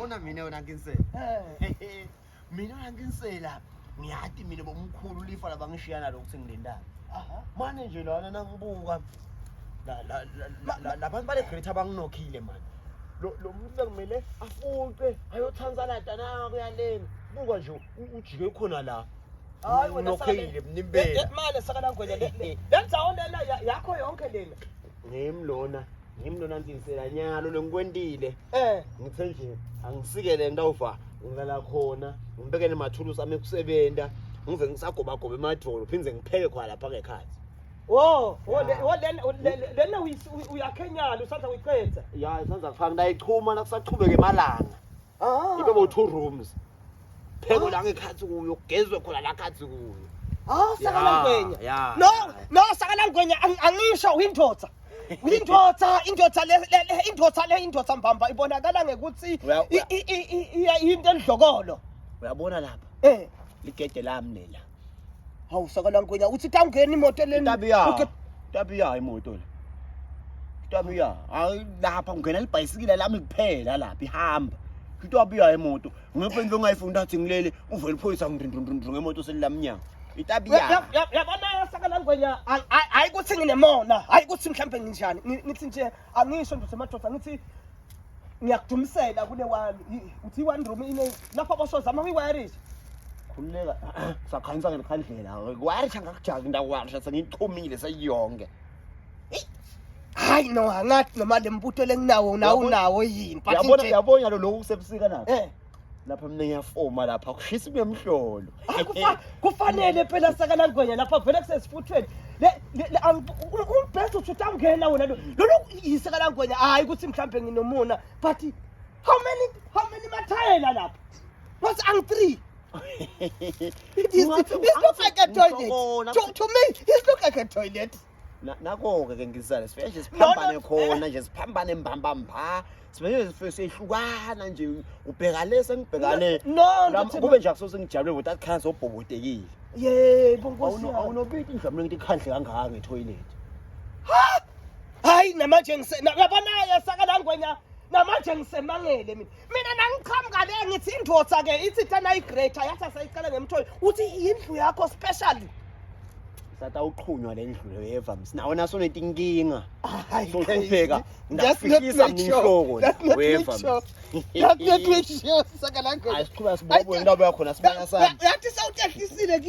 Uyabona mina wena Nkinsela. Eh. Mina wena Nkinsela ngiyati mina bomkhulu lifa labangishiya nalo ukuthi ngilendaba. Aha. Manje nje lana nangibuka la la la- la labantu bale greater banginokhile manje. Lo lo muntu bekumele afuqe ayothansa lada na kuyalena. Buka nje ujike khona la. Hayi wena unokhile mnimbela. Manje sakala ngwenya le le ndzawo lena yakho yonke lena. Ngimi lona, ngimi lona ntinsela nyalo lengikwentile. Eh. Ngithe nje angisikele ngitawuva ngilala khona, ngibeke nemathulusi ami ekusebenta, ngize ngisagobagoba emadvolo phindze ngipheke khona lapha ngekhathi. Wo, wo le wo lena lena uyakhenyala usandla kuyiqedza. Ya, isandla kufaka ngiyayichuma nakusachubeka emalanga. Ah. Ibe bo two rooms. Pheko la ngekhathi kuyo, kugezwe khona la khathi kuyo. Ah, sakala Ya, ngwenya. ya. No, no sakala ngwenya angisho uyindoda. Uyindoda, indoda le indoda le indoda mbamba ibonakala ngekuthi into endlokolo. Uyabona lapha? Eh. Ligede lami lela. Hawu sakala ngwenya uthi tawungena imoto leni. Tabiya. Tabiya imoto le. Tabiya. Hayi lapha ngena libhayisikila lami kuphela lapha ihamba. Itabiya imoto. Ngephe into ongayifunda athi ngilele uvele iphoyisa ngindundundundu ngemoto selilamnyama. Itabiya. Yabona sakala ngwenya hayi ukuthi nginemona, hayi ukuthi mhlambe nginjani. Ngithi nje angisho nje madoda ngithi ngiyakudumisela kule wami uthi i-one room ine lapho bosozama kuyiwayarisha khululeka sakhanyisa ngelikhandlela kuwayarisha ngakujaki ndakuwayarisha sengiyichumile seyiyonke hayi no angathi noma le mbuto lenginawo nawo unawo yini but yabona yabona lo lokhu kusebusika na eh lapha mina ngiyafoma lapha kushisa kunemhlolo kufanele phela sakalangwenya lapha vele kusesifuthweni umbhesi uthi utawungena wena lo lolu yisakalangwenya hayi ukuthi mhlawumbe nginomona but how many how many mathayela lapha wathi angi-three It is, it looks like a toilet. To, to me, it looks like a toilet. Nako-ke ke ngizale sifike nje siphambane khona nje siphambane mbambamba sifike nje sihlukana nje ubheka le sengibheka le no kube nje akusose ngijabule ngokuthi athi sobhobodekile yebo nkosi awunobiti indlu ngithi ikhandle kangaka ngethoyilethi ha hayi namanje ngise yabona yasakala ngwenya namanje ngisemangele mina mina nangiqhamuka le ngithi indoda ke ithi tana igreater yathi asayiqala ngemthoyi uthi indlu yakho specially Sata uqhunywa le ndlu leyo yeva msinawo naso netinkinga. Hayi, Sohlupheka That's not ndafihlisa make mina sure. inhloko That's not weva. make sure. That's not make sure. Saka la ngwenya. Hayi siqhubeka sibone indaba yakhona sibona sami. Yathi sawutehlisile ki.